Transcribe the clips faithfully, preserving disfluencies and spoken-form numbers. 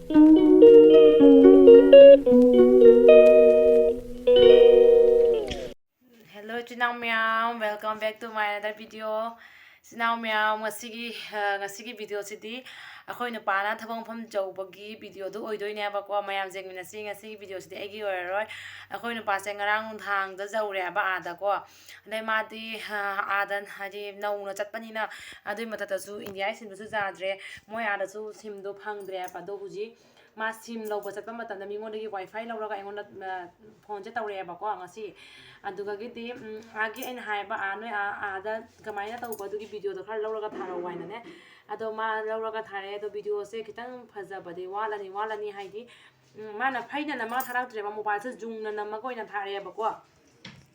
Hello, ꯏꯆꯤꯟ ꯏꯅꯥꯎ ꯃꯌꯥꯝ, welcome back to my another video. ꯏꯆꯤꯟ ꯏꯅꯥꯎ ꯃꯌꯥꯝ, ꯉꯁꯤꯒꯤ, ꯑ, ꯉꯁꯤꯒꯤ videoꯁꯤꯗꯤ ꯑꯩꯈꯣꯏ ꯅꯨꯄꯥꯅ ꯊꯕꯛ ꯃꯐꯝ ꯌꯧꯕꯒꯤ videoꯗꯨ ꯑꯣꯏꯗꯣꯏꯅꯦꯕꯀꯣ꯫ ꯃꯌꯥꯝ ꯌꯦꯡꯃꯤꯟꯅꯁꯤ, ꯉꯁꯤꯒꯤ videoꯁꯤꯗꯤ ꯑꯩꯒꯤ ꯑꯣꯏꯔꯔꯣꯏ꯫ ꯑꯩꯈꯣꯏ ꯅꯨꯄꯥꯁꯦ ꯉꯔꯥꯡ ꯅꯨꯡꯗꯥꯡꯗ ꯌꯧꯔꯦꯕ ꯑꯥꯗꯀꯣ꯫ ꯑꯗꯩ ꯃꯥꯗꯤ, ꯑ, ꯑꯥꯗ ꯍꯥꯏꯗꯤ ꯅꯧꯅ ꯆꯠꯄꯅꯤꯅ, ꯑꯗꯨꯏ ꯃꯊꯛꯇꯁꯨ ꯏꯟꯗꯤꯌꯥꯒꯤ ꯁꯤꯝꯗꯨꯁꯨ ꯌꯥꯗ꯭ꯔꯦ, ꯃꯣꯏ ꯑꯥꯗꯁꯨ ꯁꯤꯝꯗꯣ ꯐꯪꯗ꯭ꯔꯦꯕ꯫ ꯑꯗꯣ ꯍꯧꯖꯤꯛ ꯃꯥ ꯁꯤꯝ ꯂꯧꯕ ꯆꯠꯄ ꯃꯇꯝꯗ ꯃꯤꯉꯣꯟꯗꯒꯤ WiFi ꯂꯧꯔꯒ ꯑꯩꯉꯣꯟꯗ, ꯑ, ꯐꯣꯟꯁꯦ ꯇꯧꯔꯛꯑꯦꯕꯀꯣ ꯉꯁꯤ꯫ ꯑꯗꯨꯗꯒꯤꯗꯤ, ꯎꯝ, ꯑꯥꯒꯤ ꯑꯩꯅ ꯍꯥꯏꯕ, ꯑꯥ, ꯅꯣꯏ ꯑꯥ, ꯑꯥꯗ ꯀꯃꯥꯏꯅ ꯇꯧꯕ ꯑꯗꯨꯒꯤ videoꯗꯣ ꯈꯔ ꯂꯧꯔꯒ ꯊꯥꯔꯛꯑꯣ ꯍꯥꯏꯅꯅꯦ꯫ ꯑꯗꯣ ꯃꯥ ꯂꯧꯔꯒ ꯊꯥꯔꯛꯑꯦ꯫ ꯑꯗꯣ videoꯁꯦ ꯈꯤꯇꯪ ꯐꯖꯕꯗꯤ ꯋꯥꯠꯂꯅꯤ, ꯋꯥꯠꯂꯅꯤ ꯍꯥꯏꯗꯤ, ꯎꯝ, ꯃꯥꯅ ꯐꯩꯅ ꯅꯝꯃꯒ ꯊꯥꯔꯛꯇ꯭ꯔꯦꯕ, mobileꯁꯦ ꯖꯨꯝꯅ ꯅꯝꯃꯒ ꯑꯣꯏꯅ ꯊꯥꯔꯛꯑꯦꯕꯀꯣ꯫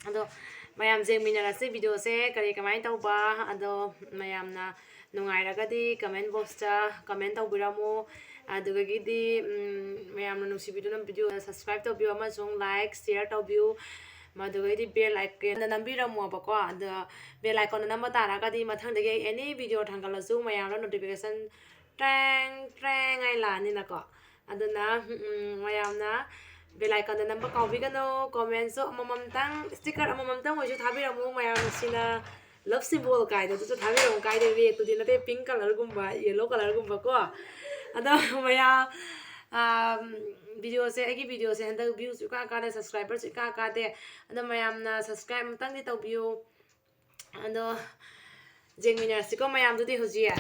ꯑꯗꯣ ꯃꯌꯥꯝ ꯌꯦꯡꯃꯤꯟꯅꯔꯁꯤ videoꯁꯦ ꯀꯔꯤ ꯀꯃꯥꯏꯅ ꯇꯧꯕ꯫ ꯑꯗꯣ ꯃꯌꯥꯝꯅ ꯅꯨꯡꯉꯥꯏꯔꯒꯗꯤ comment boxꯇ comment ꯇꯧꯕꯤꯔꯝꯃꯨ꯫ ꯑꯗꯨꯗꯒꯤꯗꯤ, ꯎꯝ, ꯃꯌꯥꯝꯅ ꯅꯨꯡꯁꯤꯕꯤꯗꯨꯅ video subscribe ꯇꯧꯕꯤꯌꯨ ꯑꯃꯁꯨꯡ like, share ꯇꯧꯕꯤꯌꯨ꯫ ꯃꯗꯨꯗꯒꯤꯗꯤ bell iconꯗ ꯅꯝꯕꯤꯔꯝꯃꯣꯕꯀꯣ꯫ ꯑꯗ bell iconꯗ ꯅꯝꯕ ꯇꯥꯔꯒꯗꯤ ꯃꯊꯪꯗꯒꯤ ꯑꯩ any video ꯊꯥꯡꯒꯠꯂꯁꯨ ꯃꯌꯥꯝꯗ notification ꯇ꯭ꯔꯦꯡ ꯇ꯭ꯔꯦꯡ ꯍꯥꯏ ꯂꯥꯛꯑꯅꯤꯅꯀꯣ꯫ ꯑꯗꯨꯅ, ꯎꯝ, ꯃꯌꯥꯝꯅ bell iconꯗ ꯅꯝꯕ ꯀꯥꯎꯕꯤꯒꯅꯨ꯫ Commentꯁꯨ ꯑꯃꯃꯝꯇꯪ, sticker ꯑꯃꯃꯝꯇꯪ ꯑꯣꯏꯁꯨ ꯊꯥꯕꯤꯔꯝꯃꯨ꯫ ꯃꯌꯥꯝ ꯅꯨꯡꯁꯤꯅ love symbol ꯀꯥꯏꯗꯣ ꯑꯗꯨꯁꯨ ꯊꯥꯕꯤꯔꯝꯃꯨ꯫ ꯀꯥꯏꯗꯦ, redꯇꯨꯗꯤ ꯅꯠꯇꯦ, pink colourꯒꯨꯝꯕ, yellow colourꯒꯨꯝꯕ ꯀꯣ꯫ ꯑꯗꯣ ꯃꯌꯥꯝ, ꯑꯥ, videoꯁꯦ, ꯑꯩꯒꯤ videoꯁꯦ ꯍꯟꯗꯛ viewꯁꯨ ꯏꯀꯥ ꯀꯥꯗꯦ, subscriberꯁꯨ ꯏꯀꯥ ꯀꯥꯗꯦ꯫ ꯑꯗꯣ ꯃꯌꯥꯝꯅ subscribe ꯑꯃꯇꯪꯗꯤ ꯇꯧꯕꯤꯌꯨ꯫ ꯑꯗꯣ ꯌꯦꯡꯃꯤꯟꯅꯔꯁꯤꯀꯣ ꯃꯌꯥꯝꯗꯨꯗꯤ ꯍꯧꯖꯤꯛ꯫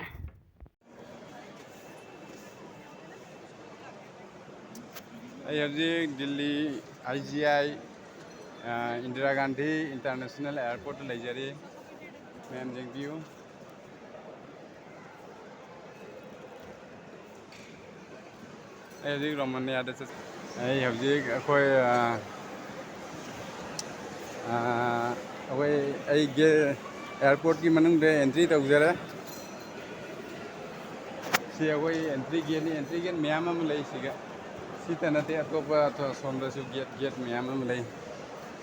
ꯑꯩ ꯍꯧꯖꯤꯛ ꯗꯤꯜꯂꯤ IGI, ꯑ, ꯏꯟꯗꯤꯔꯥ ꯒꯥꯟꯙꯤ International Airportꯇ ꯂꯩꯖꯔꯤ꯫ ꯃꯌꯥꯝ ꯌꯦꯡꯕꯤꯌꯨ꯫ ꯑꯩ ꯍꯧꯖꯤꯛ ꯔꯣꯃꯥꯅꯤꯌꯥꯗ ꯆꯠ-, ꯑꯩ ꯍꯧꯖꯤꯛ ꯑꯩꯈꯣꯏ, ꯑ, ꯑ, ꯑꯩꯈꯣꯏ, ꯑꯩ ꯒꯦ-, airportꯀꯤ ꯃꯅꯨꯡꯗ entry ꯇꯧꯖꯔꯦ꯫ ꯁꯤ ꯑꯩꯈꯣꯏ entry gateꯅꯤ꯫ Entry gate ꯃꯌꯥꯝ ꯑꯃ ꯂꯩ ꯁꯤꯒ꯫ ꯁꯤꯇ ꯅꯠꯇꯦ, ꯑꯇꯣꯞꯄ ꯑꯊꯣ-, ꯑꯁꯣꯝꯗꯁꯨ gate, gate ꯃꯌꯥꯝ ꯑꯃ ꯂꯩ꯫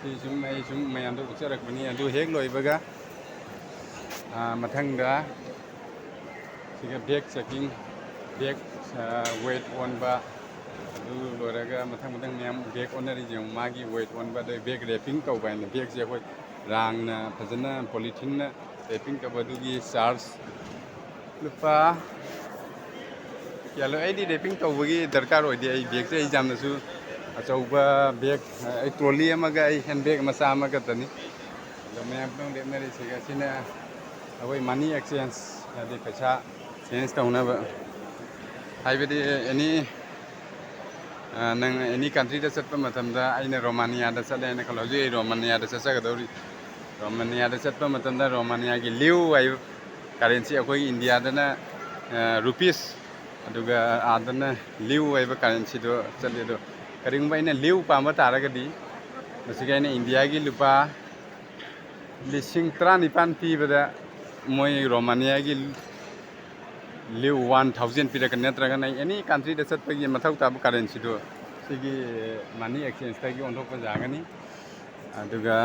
ꯁꯤ ꯁꯨꯝ ꯑꯩ ꯁꯨꯝ ꯃꯌꯥꯝꯗ ꯎꯠꯆꯔꯛꯄꯅꯤ꯫ ꯑꯗꯨ ꯍꯦꯛ ꯂꯣꯏꯕꯒ, ꯑ, ꯃꯊꯪꯗ ꯁꯤꯒ bag checking, bag ꯋꯦꯠ ꯑꯣꯟꯕ, ꯑꯗꯨ ꯂꯣꯏꯔꯒ ꯃꯊꯪ ꯃꯊꯪ ꯃꯌꯥꯝ ꯕꯦꯒ ꯑꯣꯟꯅꯔꯤꯁꯦ ꯌꯦꯡꯉꯨ꯫ ꯃꯥꯒꯤ ꯋꯦꯠ ꯑꯣꯟꯕ, ꯑꯗꯩ ꯕꯦꯒ ꯔꯦꯄꯤꯡ ꯇꯧꯕ ꯍꯥꯏꯅ, ꯕꯦꯒꯁꯦ ꯑꯩꯈꯣꯏ ꯔꯥꯡꯅ ꯐꯖꯅ ꯄꯣꯂꯤꯊꯤꯟꯅ ꯔꯦꯄꯤꯡ ꯇꯧꯕ, ꯑꯗꯨꯒꯤ ꯆꯥꯔꯖ ꯂꯨꯄꯥ ꯀꯌꯥ ꯂꯧꯏ? ꯑꯩꯗꯤ ꯔꯦꯄꯤꯡ ꯇꯧꯕꯒꯤ ꯗꯔꯀꯥꯔ ꯑꯣꯏꯗꯦ꯫ ꯑꯩ ꯕꯦꯒꯁꯦ ꯑꯩ ꯌꯥꯝꯅꯁꯨ ꯑꯆꯧꯕ ꯕꯦꯒ, ꯑꯩ ꯇ꯭ꯔꯣꯂꯤ ꯑꯃꯒ ꯑꯩ ꯍꯦꯟ ꯕꯦꯒ ꯃꯆꯥ ꯑꯃꯈꯛꯇꯅꯤ꯫ ꯑꯗꯣ ꯃꯌꯥꯝ ꯄꯨꯝꯅꯃꯛ ꯂꯦꯞꯅꯔꯤꯁꯤꯒ ꯁꯤꯅ ꯑꯩꯈꯣꯏ ꯃꯅꯤ ꯑꯦꯛꯁꯆꯦꯟꯖ, ꯍꯥꯏꯗꯤ ꯄꯩꯁꯥ ꯆꯦꯟꯖ ꯇꯧꯅꯕ꯫ ꯍꯥꯏꯕꯗꯤ ꯑꯦꯅꯤ, ꯅꯪ ꯑꯦꯅꯤ ꯀꯟꯇ꯭ꯔꯤꯗ ꯆꯠꯄ ꯃꯇꯝꯗ, ꯑꯩꯅ ꯔꯣꯃꯥꯅꯤꯌꯥꯗ ꯆꯠꯂꯦ ꯍꯥꯏꯅ ꯈꯜꯂꯣ, ꯍꯧꯖꯤꯛ ꯑꯩ ꯔꯣꯃꯥꯅꯤꯌꯥꯗ ꯆꯠꯆꯒꯗꯧꯔꯤ꯫ ꯔꯣꯃꯥꯅꯤꯌꯥꯗ ꯆꯠꯄ ꯃꯇꯝꯗ ꯔꯣꯃꯥꯅꯤꯌꯥꯒꯤ ꯂꯤꯎ ꯍꯥꯏꯕ ꯀꯔꯦꯟꯁꯤ, ꯑꯩꯈꯣꯏꯒꯤ ꯏꯟꯗꯤꯌꯥꯗꯅ ꯔꯨꯄꯤꯁ, ꯑꯗꯨꯒ ꯑꯥꯗꯅ ꯂꯤꯎ ꯍꯥꯏꯕ ꯀꯔꯦꯟꯁꯤꯗꯣ ꯆꯠꯂꯤ꯫ ꯑꯗꯣ ꯀꯔꯤꯒꯨꯝꯕ ꯑꯩꯅ ꯂꯤꯎ ꯄꯥꯝꯕ ꯇꯥꯔꯒꯗꯤ, ꯃꯁꯤꯒꯤ ꯑꯩꯅ ꯏꯟꯗꯤꯌꯥꯒꯤ ꯂꯨꯄꯥ ꯂꯤꯁꯤꯡ ꯇꯔꯥꯅꯤꯄꯥꯟ ꯄꯤꯕꯗ ꯃꯣꯏ ꯔꯣꯃꯥꯅꯤꯌꯥꯒꯤ ꯂꯤꯎ ꯋꯥꯟ ꯊꯥꯎꯖꯟ ꯄꯤꯔꯛꯀꯅꯤ, ꯅꯠꯇ꯭ꯔꯒꯅ ꯑꯦꯅꯤ ꯀꯟꯇ꯭ꯔꯤꯗ ꯆꯠꯄꯒꯤ ꯃꯊꯧ ꯇꯥꯕ ꯀꯔꯦꯟꯁꯤꯗꯣ ꯁꯤꯒꯤ ꯃꯅꯤ ꯑꯦꯛꯁꯆꯦꯟꯖꯇꯒꯤ ꯑꯣꯟꯊꯣꯛꯄ ꯌꯥꯒꯅꯤ꯫ ꯑꯗꯨꯒ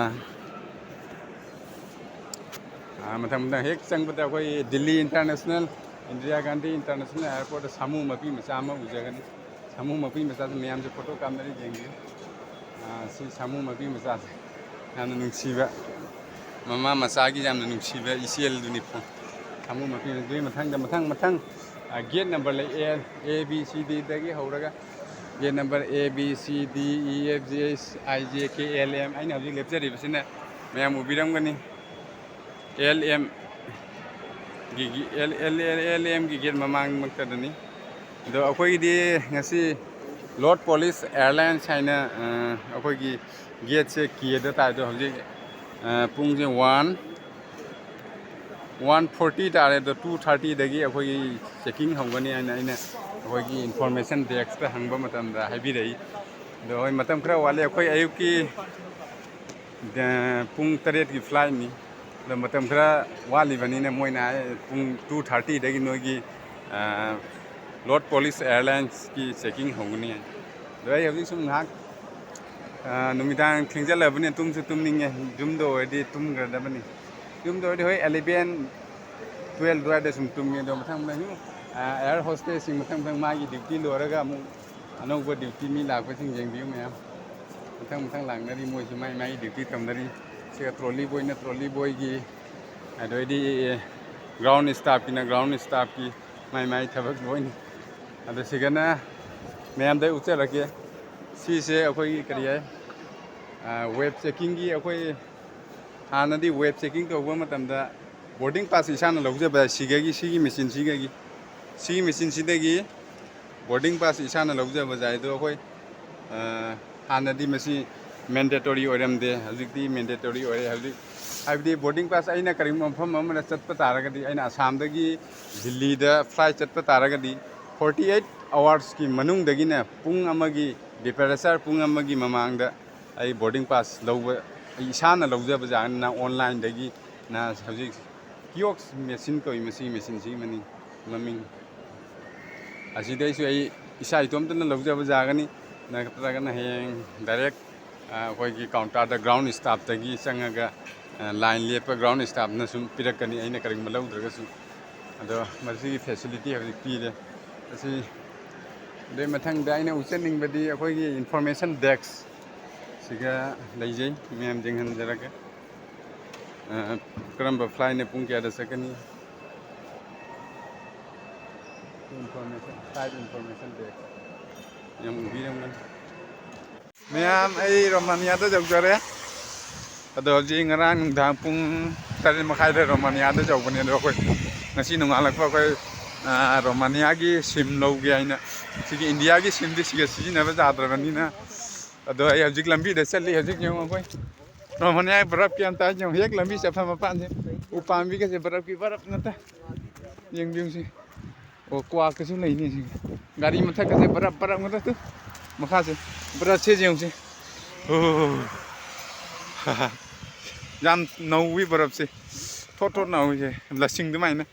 ꯃꯊꯪ ꯃꯊꯪ ꯍꯦꯛ ꯆꯪꯕꯗ ꯑꯩꯈꯣꯏ ꯗꯤꯜꯂꯤ ꯏꯟꯇꯔꯅꯦꯁꯅꯦꯜ, ꯏꯟꯗꯤꯔꯥ ꯒꯥꯟꯙꯤ ꯏꯟꯇꯔꯅꯦꯁꯅꯦꯜ ꯑꯦꯌꯥꯔꯄꯣꯔꯠꯇ ꯁꯥꯃꯨ ꯃꯄꯤ ꯃꯆꯥ ꯑꯃ ꯎꯖꯒꯅꯤ꯫ ꯁꯥꯃꯨ ꯃꯄꯤ ꯃꯆꯥꯁꯦ ꯃꯌꯥꯝꯁꯦ ꯐꯣꯇꯣ ꯀꯥꯞꯅꯔꯤ ꯌꯦꯡꯕꯤꯌꯨ꯫ ꯁꯤ ꯁꯥꯃꯨ ꯃꯄꯤ ꯃꯆꯥꯁꯦ ꯌꯥꯝꯅ ꯅꯨꯡꯁꯤꯕ, ꯃꯃꯥ ꯃꯆꯥꯒꯤ ꯌꯥꯝꯅ ꯅꯨꯡꯁꯤꯕ ꯏꯆꯦꯜꯗꯨꯅꯤ꯫ ꯁꯥꯃꯨ ꯃꯄꯤ, ꯑꯗꯨꯒꯤ ꯃꯊꯪꯗ ꯃꯊꯪ ꯃꯊꯪ ꯒꯦꯠ ꯅꯝꯕꯔ ꯂꯩ, ꯑꯦ, ꯑꯦ, ꯕꯤ, ꯁꯤ, ꯗꯤꯗꯒꯤ ꯍꯧꯔꯒ ꯒꯦꯠ ꯅꯝꯕꯔ ꯑꯦ, ꯕꯤ, ꯁꯤ, ꯗꯤ, ꯏ, ꯑꯦꯐ, ꯖꯤ, ꯑꯩꯆ, ꯑꯥꯏ, ꯖꯦ, ꯀꯦ, ꯑꯦꯜ, ꯑꯦꯝ꯫ ꯑꯩꯅ ꯍꯧꯖꯤꯛ ꯂꯦꯞꯆꯔꯤꯕꯁꯤꯅ ꯃꯌꯥꯝ ꯎꯕꯤꯔꯝꯒꯅꯤ, ꯑꯦꯜ ꯑꯦꯝ ꯒꯤ, ꯒꯤ-, ꯑꯦꯜ, ꯑꯦꯜ, ꯑꯦꯜ, ꯑꯦꯜ ꯑꯦꯝꯒꯤ ꯒꯦꯠ ꯃꯃꯥꯡꯃꯛꯇꯗꯅꯤ꯫ ꯑꯗꯣ ꯑꯩꯈꯣꯏꯒꯤꯗꯤ ꯉꯁꯤ ꯂꯣꯔꯗ ꯄꯣꯂꯤꯁ ꯑꯦꯌꯔꯂꯥꯏꯟꯁ ꯍꯥꯏꯅ, ꯑ, ꯑꯩꯈꯣꯏꯒꯤ ꯒꯦꯠꯁꯦ ꯀꯦꯗ ꯇꯥꯏ꯫ ꯑꯗꯣ ꯍꯧꯖꯤꯛ, ꯑ, ꯄꯨꯡꯁꯦ ꯋꯥꯟ, ꯋꯥꯟ ꯐꯣꯔꯇꯤ ꯇꯥꯔꯦ꯫ ꯑꯗꯣ ꯇꯨ ꯊꯥꯔꯇꯤꯗꯒꯤ ꯑꯩꯈꯣꯏꯒꯤ ꯆꯦꯛꯀꯤꯡ ꯍꯧꯒꯅꯤ ꯍꯥꯏꯅ ꯑꯩꯅ ꯑꯩꯈꯣꯏꯒꯤ ꯏꯟꯐꯣꯔꯃꯦꯁꯟ ꯗꯦꯛꯁꯇ ꯍꯪꯕ ꯃꯇꯝꯗ ꯍꯥꯏꯕꯤꯔꯛꯏ꯫ ꯑꯗꯣ ꯍꯣꯏ, ꯃꯇꯝ ꯈꯔ ꯋꯥꯠꯂꯤ꯫ ꯑꯩꯈꯣꯏ ꯑꯌꯨꯛꯀꯤ, ꯑ, ꯄꯨꯡ ꯇꯔꯦꯠꯀꯤ ꯐ꯭ꯂꯥꯏꯠꯅꯤ꯫ ꯑꯗꯣ ꯃꯇꯝ ꯈꯔ ꯋꯥꯠꯂꯤꯕꯅꯤꯅ ꯃꯣꯏꯅ ꯍꯥꯏ ꯄꯨꯡ ꯇꯨ ꯊꯥꯔꯇꯤꯗꯒꯤ ꯅꯣꯏꯒꯤ, ꯑ, ꯂꯣꯔꯗ ꯄꯣꯂꯤꯁ ꯑꯦꯌꯔꯂꯥꯏꯟꯁꯀꯤ ꯆꯦꯛꯀꯤꯡ ꯍꯧꯒꯅꯤ ꯍꯥꯏ꯫ ꯑꯗꯣ ꯑꯩ ꯍꯧꯖꯤꯛ ꯁꯨꯝ ꯉꯥꯏꯍꯥꯛ, ꯑ, ꯅꯨꯃꯤꯗꯥꯡ ꯊꯦꯡꯖꯜꯂꯕꯅꯤꯅ ꯇꯨꯝꯁꯨ ꯇꯨꯝꯅꯤꯡꯉꯦ꯫ ꯌꯨꯝꯗ ꯑꯣꯏꯔꯗꯤ ꯇꯨꯝꯈ꯭ꯔꯗꯕꯅꯤ꯫ ꯌꯨꯝꯗ ꯑꯣꯏꯔꯗꯤ ꯍꯣꯏ ꯑꯦꯂꯦꯚꯦꯟ, ꯇꯨꯌꯦꯜꯞ ꯑꯗꯨꯋꯥꯏꯗ ꯁꯨꯝ ꯇꯨꯝꯃꯤ꯫ ꯑꯗꯣ ꯃꯊꯪ ꯃꯊꯪ ꯁꯨꯝ ꯑꯦꯌꯥꯔ ꯍꯣꯁꯇꯦꯁꯁꯤꯡ ꯃꯊꯪ ꯃꯊꯪ ꯃꯥꯒꯤ ꯗ꯭ꯌꯨꯇꯤ ꯂꯣꯏꯔꯒ ꯑꯃꯨꯛ ꯑꯅꯧꯕ ꯗ꯭ꯌꯨꯇꯤ ꯃꯤ ꯂꯥꯛꯄꯁꯤꯡ ꯌꯦꯡꯕꯤꯌꯨ ꯃꯌꯥꯝ꯫ ꯃꯊꯪ ꯃꯊꯪ ꯂꯥꯛꯅꯔꯤ, ꯃꯣꯏꯁꯨ ꯃꯥꯏ ꯃꯥꯏ ꯗ꯭ꯌꯨꯇꯤ ꯇꯧꯅꯔꯤ꯫ ꯁꯤꯒ ꯇ꯭ꯔꯣꯂꯤ ꯕꯣꯏꯅ ꯇ꯭ꯔꯣꯂꯤ ꯕꯣꯏꯒꯤ, ꯑꯗꯩꯗꯤ ꯒ꯭ꯔꯥꯎꯟ ꯁ꯭ꯇꯥꯐꯀꯤꯅ ꯒ꯭ꯔꯥꯎꯟ ꯁ꯭ꯇꯥꯐꯀꯤ ꯃꯥꯏ ꯃꯥꯏ ꯊꯕꯛ ꯂꯣꯏꯅ꯫ ꯑꯗꯣ ꯁꯤꯒꯅ ꯃꯌꯥꯝꯗ ꯎꯠꯆꯔꯛꯀꯦ꯫ ꯁꯤꯁꯦ ꯑꯩꯈꯣꯏꯒꯤ ꯀꯔꯤ ꯍꯥꯏ, ꯋꯦꯕ ꯆꯦꯛꯀꯤꯡꯒꯤ ꯑꯩꯈꯣꯏ ꯍꯥꯟꯅꯗꯤ ꯋꯦꯕ ꯆꯦꯛꯀꯤꯡ ꯇꯧꯕ ꯃꯇꯝꯗ ꯕꯣꯔꯗꯤꯡ ꯄꯥꯁ ꯏꯁꯥꯅ ꯂꯧꯖꯕ, ꯁꯤꯒꯒꯤ, ꯁꯤꯒꯤ ꯃꯦꯆꯤꯟꯁꯤꯒꯒꯤ, ꯁꯤꯒꯤ ꯃꯦꯆꯤꯟꯁꯤꯗꯒꯤ ꯕꯣꯔꯗꯤꯡ ꯄꯥꯁ ꯏꯁꯥꯅ ꯂꯧꯖꯕ ꯖꯥꯏ꯫ ꯑꯗꯣ ꯑꯩꯈꯣꯏ, ꯑ, ꯍꯥꯟꯅꯗꯤ ꯃꯁꯤ ꯃꯦꯟꯗꯦꯇꯣꯔꯤ ꯑꯣꯏꯔꯝꯗꯦ, ꯍꯧꯖꯤꯛꯇꯤ ꯃꯦꯟꯗꯦꯇꯣꯔꯤ ꯑꯣꯏꯔꯦ꯫ ꯍꯧꯖꯤꯛ ꯍꯥꯏꯕꯗꯤ ꯕꯣꯔꯗꯤꯡ ꯄꯥꯁ ꯑꯩꯅ ꯀꯔꯤꯒꯨꯝꯕ ꯃꯐꯝ ꯑꯃꯗ ꯆꯠꯄ ꯇꯥꯔꯒꯗꯤ, ꯑꯩꯅ ꯑꯁꯥꯝꯗꯒꯤ ꯗꯤꯜꯂꯤꯗ ꯐ꯭ꯂꯥꯏꯠ ꯆꯠꯄ ꯇꯥꯔꯒꯗꯤ, ꯐꯣꯔꯇꯤ ꯑꯩꯠ ꯑꯋꯥꯔꯁꯀꯤ ꯃꯅꯨꯡꯗꯒꯤꯅ ꯄꯨꯡ ꯑꯃꯒꯤ ꯗꯤꯄꯦꯔꯦꯆꯔ ꯄꯨꯡ ꯑꯃꯒꯤ ꯃꯃꯥꯡꯗ ꯑꯩ ꯕꯣꯔꯗꯤꯡ ꯄꯥꯁ ꯂꯧꯕ, ꯑꯩ ꯏꯁꯥꯅ ꯂꯧꯖꯕ ꯖꯥꯠꯅꯤꯅ, ꯑꯣꯟꯂꯥꯏꯟꯗꯒꯤ ꯅ ꯍꯧꯖꯤꯛ ꯀꯤꯌꯣꯛꯁ ꯃꯦꯆꯤꯟ ꯀꯧꯏ, ꯃꯁꯤꯒꯤ ꯃꯦꯆꯤꯟꯁꯤꯒꯤ ꯃꯅꯤꯡ ꯃꯃꯤꯡ ꯑꯁꯤꯗꯩꯁꯨ ꯑꯩ ꯏꯁꯥ ꯏꯇꯣꯝꯇꯅ ꯂꯧꯖꯕ ꯌꯥꯒꯅꯤ, ꯅꯠꯇ꯭ꯔꯒꯅ ꯍꯌꯦꯡ ꯗꯥꯏꯔꯦꯛ, ꯑ, ꯑꯩꯈꯣꯏꯒꯤ ꯀꯥꯎꯟꯇꯔꯗ ꯒ꯭ꯔꯥꯎꯟ ꯁ꯭ꯇꯥꯐꯇꯒꯤ ꯆꯪꯉꯒ, ꯑ, ꯂꯥꯏꯟ ꯂꯦꯞꯄ ꯒ꯭ꯔꯥꯎꯟ ꯁ꯭ꯇꯥꯐꯅ ꯁꯨꯝ ꯄꯤꯔꯛꯀꯅꯤ, ꯑꯩꯅ ꯀꯔꯤꯒꯨꯝꯕ ꯂꯧꯗ꯭ꯔꯒꯁꯨ꯫ ꯑꯗꯣ ꯃꯁꯤꯒꯤ ꯐꯦꯁꯤꯂꯤꯇꯤ ꯍꯧꯖꯤꯛ ꯄꯤꯔꯦ꯫ ꯑꯁꯤ, ꯑꯗꯨꯒꯤ ꯃꯊꯪꯗ ꯑꯩꯅ ꯎꯠꯆꯅꯤꯡꯕꯗꯤ ꯑꯩꯈꯣꯏꯒꯤ ꯏꯟꯐꯣꯔꯃꯦꯁꯟ ꯗꯦꯛꯁ ꯁꯤꯒ ꯂꯩꯖꯩ, ꯃꯌꯥꯝ ꯌꯦꯡꯍꯟꯖꯔꯒꯦ꯫ ꯑ, ꯀꯔꯝꯕ ꯐ꯭ꯂꯥꯏꯠꯅ ꯄꯨꯡ ꯀꯌꯥꯗ ꯆꯠꯀꯅꯤ? ꯏꯟꯐꯣꯔꯃꯦꯁꯟ, ꯐ꯭ꯂꯥꯏꯠ ꯏꯟꯐꯣꯔꯃꯦꯁꯟ ꯗꯦꯛꯁ ꯌꯥꯝ ꯎꯕꯤꯔꯝꯒꯅꯤ꯫ ꯃꯌꯥꯝ, ꯑꯩ ꯔꯣꯃꯥꯅꯤꯌꯥꯗ ꯌꯧꯖꯔꯦ꯫ ꯑꯗꯣ ꯍꯧꯖꯤꯛ ꯉꯔꯥꯡ ꯅꯨꯡꯗꯥꯡ ꯄꯨꯡ ꯇꯔꯦꯠ ꯃꯈꯥꯏꯗ ꯔꯣꯃꯥꯅꯤꯌꯥꯗ ꯌꯧꯕꯅꯦ꯫ ꯑꯗꯣ ꯑꯩꯈꯣꯏ ꯉꯁꯤ ꯅꯣꯡꯉꯥꯜꯂꯛꯄ ꯑꯩꯈꯣꯏ, ꯑ, ꯔꯣꯃꯥꯅꯤꯌꯥꯒꯤ ꯁꯤꯝ ꯂꯧꯒꯦ ꯍꯥꯏꯅ, ꯁꯤꯒꯤ ꯏꯟꯗꯤꯌꯥꯒꯤ ꯁꯤꯝꯗꯤ ꯁꯤꯒ ꯁꯤꯖꯤꯟꯅꯕ ꯌꯥꯗ꯭ꯔꯕꯅꯤꯅ, ꯑꯗꯣ ꯑꯩ ꯍꯧꯖꯤꯛ ꯂꯝꯕꯤꯗ ꯆꯠꯂꯤ꯫ ꯍꯧꯖꯤꯛ ꯌꯦꯡꯉꯣ ꯑꯩꯈꯣꯏ ꯔꯣꯃꯥꯅꯤꯌꯥꯒꯤ ꯕꯔꯐ ꯀꯌꯥꯝ ꯇꯥꯏ ꯌꯦꯡꯉꯣ꯫ ꯍꯦꯛ ꯂꯝꯕꯤ ꯆꯠꯐꯝ ꯃꯄꯥꯟꯁꯦ ꯎ ꯄꯥꯝꯕꯤꯒꯁꯦ ꯕꯔꯐꯀꯤ ꯕꯔꯐ ꯉꯥꯛꯇ꯫ ꯌꯦꯡꯕꯤꯌꯨꯁꯦ꯫ ꯑꯣ, ꯀ꯭ꯋꯥꯛꯀꯁꯨ ꯂꯩꯅꯦ ꯁꯤꯒꯤ꯫ ꯒꯥꯔꯤ ꯃꯊꯛꯀꯁꯦ ꯕꯔꯞ ꯕꯔꯞ ꯉꯥꯛꯇ ꯇꯨ꯫ ꯃꯈꯥꯁꯦ꯫ ꯕꯔꯞꯁꯦ ꯌꯦꯡꯉꯨꯁꯦ꯫ ꯑꯣ꯫ ꯌꯥꯝ ꯅꯧꯋꯤ ꯕꯔꯞꯁꯦ꯫ ꯊꯣꯠ ꯊꯣꯠ ꯅꯧꯋꯤꯁꯦ꯫ ꯂꯁꯤꯡ ꯑꯗꯨꯃꯥꯏꯅ꯫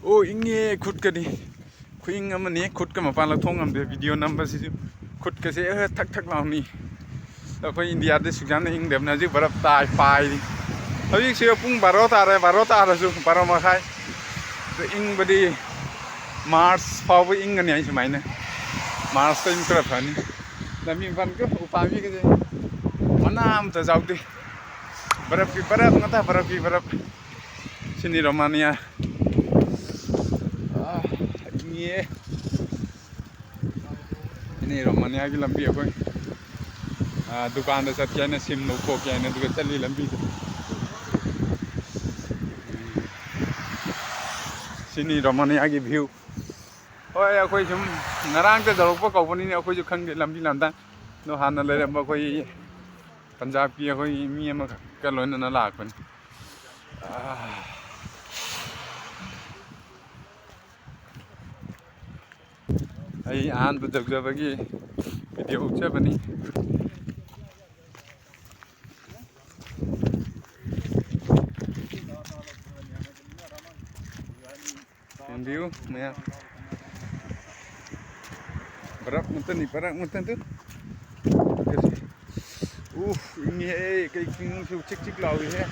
ꯑꯣ, ꯏꯪꯉꯦ ꯈꯨꯠꯀꯗꯤ꯫ ꯈꯨꯏꯪ ꯑꯃꯅꯤ, ꯈꯨꯠꯀ ꯃꯄꯥꯟ ꯂꯧꯊꯣꯛ ꯉꯝꯗꯦ꯫ ꯚꯤꯗꯤꯑꯣ ꯅꯝꯕꯁꯤꯁꯨ ꯈꯨꯠꯀꯁꯦ, ꯑꯦ, ꯊꯛ ꯊꯛ ꯂꯥꯎꯅꯤ꯫ ꯑꯩꯈꯣꯏ ꯏꯟꯗꯤꯌꯥꯗ ꯁꯨꯛ ꯌꯥꯝꯅ ꯏꯪꯗꯕꯅꯤ, ꯍꯧꯖꯤꯛ ꯕꯔꯞ ꯇꯥꯏ, ꯄꯥꯏꯔꯤ꯫ ꯍꯧꯖꯤꯛꯁꯦ ꯄꯨꯡ ꯕꯥꯔꯣ ꯇꯥꯔꯦ, ꯕꯥꯔꯣ ꯇꯥꯔꯁꯨ, ꯕꯥꯔꯣ ꯃꯈꯥꯏ꯫ ꯑꯗꯨ ꯏꯪꯕꯗꯤ ꯃꯥꯔꯆ ꯐꯥꯎꯕ ꯏꯪꯒꯅꯤ ꯍꯥꯏ ꯁꯨꯃꯥꯏꯅ꯫ ꯃꯥꯔꯆꯇ ꯏꯪ ꯈꯔ ꯐꯅꯤ꯫ ꯂꯝꯕꯤ ꯃꯄꯥꯟꯒ ꯎꯄꯥꯝꯕꯤꯒꯁꯦ ꯃꯅꯥ ꯑꯝꯇ ꯌꯥꯎꯗꯦ꯫ ꯕꯔꯞꯀꯤ ꯕꯔꯞ ꯉꯥꯛꯇ, ꯕꯔꯞꯀꯤ ꯕꯔꯞ꯫ ꯁꯤꯅꯤ ꯔꯣꯃꯥꯅꯤꯌꯥ꯫ ꯑꯥ, ꯏꯪꯉꯤꯌꯦ꯫ ꯁꯤꯅꯤ ꯔꯣꯃꯥꯅꯤꯌꯥꯒꯤ ꯂꯝꯕꯤ꯫ ꯑꯩꯈꯣꯏ, ꯑꯥ, ꯗꯨꯀꯥꯟꯗ ꯆꯠꯀꯦ ꯍꯥꯏꯅ ꯁꯤꯝ ꯂꯧꯊꯣꯛꯀꯦ ꯍꯥꯏꯅ ꯑꯗꯨꯒ ꯆꯠꯂꯤ ꯂꯝꯕꯤꯗ꯫ ꯁꯤꯅꯤ ꯔꯣꯃꯥꯅꯤꯌꯥꯒꯤ view꯫ ꯍꯣꯏ, ꯑꯩꯈꯣꯏ ꯁꯨꯝ ꯉꯔꯥꯡꯇ ꯇꯧꯔꯛꯄ ꯀꯧꯕꯅꯤꯅꯦ, ꯑꯩꯈꯣꯏꯁꯨ ꯈꯪꯗꯦ ꯂꯝꯕꯤ ꯂꯝꯗꯥꯡ꯫ ꯑꯗꯣ ꯍꯥꯟꯅ ꯂꯩꯔꯝꯕ ꯑꯩꯈꯣꯏ ꯄꯟꯖꯥꯕꯀꯤ ꯑꯩꯈꯣꯏ ꯃꯤ ꯑꯃꯈꯛꯀ ꯂꯣꯏꯅꯅ ꯂꯥꯛꯄꯅꯤ꯫ ꯑꯥ꯫ ꯑꯩ ꯑꯍꯥꯟꯕ ꯇꯧꯖꯕꯒꯤ video ꯎꯠꯆꯕꯅꯤ꯫ ꯌꯦꯡꯕꯤꯌꯨ ꯃꯌꯥꯝ꯫ ꯕꯔꯞ ꯉꯥꯛꯇꯅꯤ, ꯕꯔꯞ ꯉꯥꯛꯇꯅꯤ꯫ ꯎꯐ, ꯏꯪꯉꯤꯍꯦ, ꯀꯩ ꯆꯤꯡꯅꯨꯡꯁꯨ ꯆꯤꯛ ꯆꯤꯛ ꯂꯥꯎꯏꯍꯦ꯫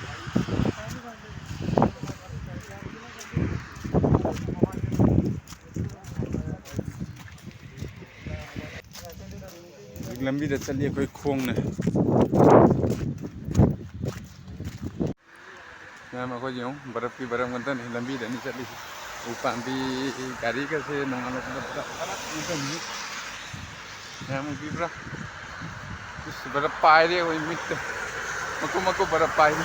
ꯍꯧꯖꯤꯛ ꯂꯝꯕꯤꯗ ꯆꯠꯂꯤ ꯑꯩꯈꯣꯏ ꯈꯣꯡꯅ꯫ ꯃꯌꯥꯝ ꯑꯩꯈꯣꯏ ꯌꯦꯡꯉꯨ, ꯕꯔꯞꯀꯤ ꯕꯔꯞ ꯉꯥꯛꯇꯅꯤ ꯂꯝꯕꯤꯗꯅꯤ ꯆꯠꯂꯤꯁꯤ꯫ ꯎ ꯄꯥꯝꯕꯤ, ꯒꯥꯔꯤꯒꯁꯦ ꯅꯣꯡꯉꯥꯜꯂꯛꯄꯗ ꯕꯔꯞ, ꯕꯔꯞ ꯉꯥꯛꯇꯅꯤ꯫ ꯃꯌꯥꯝ ꯎꯕꯤꯕ꯭ꯔꯥ? ꯏꯁ, ꯕꯔꯞ ꯄꯥꯏꯔꯦ ꯑꯩꯈꯣꯏ ꯃꯤꯠꯇ꯫ ꯃꯀꯨꯞ ꯃꯀꯨꯞ ꯕꯔꯞ ꯄꯥꯏꯔꯦ꯫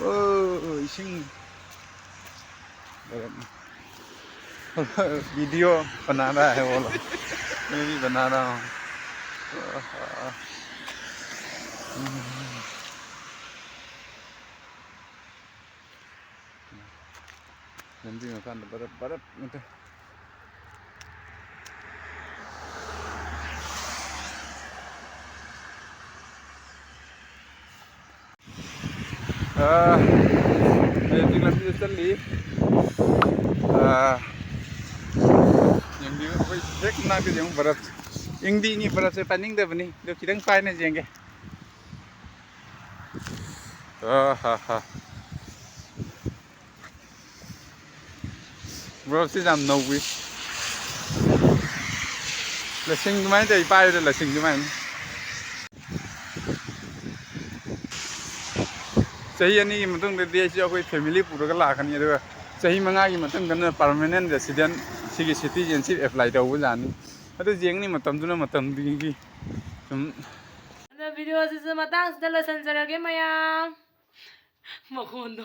ꯑꯣ, ꯏꯁꯤꯡ꯫ वीडियो बना रहा है वो लोग, मैं भी बना रहा हूँ। ꯂꯝꯕꯤ ꯃꯄꯥꯟꯗ ꯕꯔꯞ, ꯕꯔꯞ ꯉꯥꯛꯇ꯫ ꯑꯥ, ꯑꯩ ꯍꯧꯖꯤꯛ ꯂꯝꯕꯤꯗ ꯆꯠꯂꯤ꯫ ꯑꯥ, ꯌꯦꯡꯕꯤꯌꯨ, ꯑꯩꯈꯣꯏ ꯍꯦꯛ ꯃꯅꯥꯛꯇ ꯌꯦꯡꯉꯨ, ꯕꯔꯞ꯫ ꯏꯪꯗꯤ ꯏꯪꯉꯤ, ꯕꯔꯞꯁꯦ ꯄꯥꯏꯅꯤꯡꯗꯕꯅꯤ, ꯑꯗꯨ ꯈꯤꯇꯪ ꯄꯥꯏꯅꯁꯦ ꯌꯦꯡꯒꯦ꯫ ꯑꯥ ꯍꯥ ꯍꯥ꯫ ꯕ꯭ꯔꯣꯁꯤ ꯌꯥꯝ ꯅꯧꯏ꯫ ꯂꯁꯤꯡ ꯑꯗꯨꯃꯥꯏꯅ ꯇꯧꯔꯤ, ꯄꯥꯏꯕꯗ ꯂꯁꯤꯡ ꯑꯗꯨꯃꯥꯏꯅ꯫ ꯆꯍꯤ ꯑꯅꯤꯒꯤ ꯃꯇꯨꯡꯗꯗꯤ ꯑꯩꯁꯨ ꯑꯩꯈꯣꯏ family ꯄꯨꯔꯒ ꯂꯥꯛꯀꯅꯤ, ꯑꯗꯨꯒ ꯆꯍꯤ ꯃꯉꯥꯒꯤ ꯃꯇꯨꯡꯗꯅ permanent resident, ꯁꯤꯒꯤ citizenship apply ꯇꯧꯕ ꯌꯥꯅꯤ꯫ ꯑꯗꯨ ꯌꯦꯡꯅꯤ, ꯃꯇꯝꯗꯨꯅ ꯃꯇꯝꯗꯨꯒꯤ ꯁꯨꯝ꯫ ꯑꯗꯣ video ꯁꯤꯁꯨ ꯃꯇꯥꯡꯁꯤꯗ ꯂꯣꯏꯁꯤꯟꯖꯔꯒꯦ ꯃꯌꯥꯝ꯫ ꯃꯈꯣꯟꯗꯣ꯫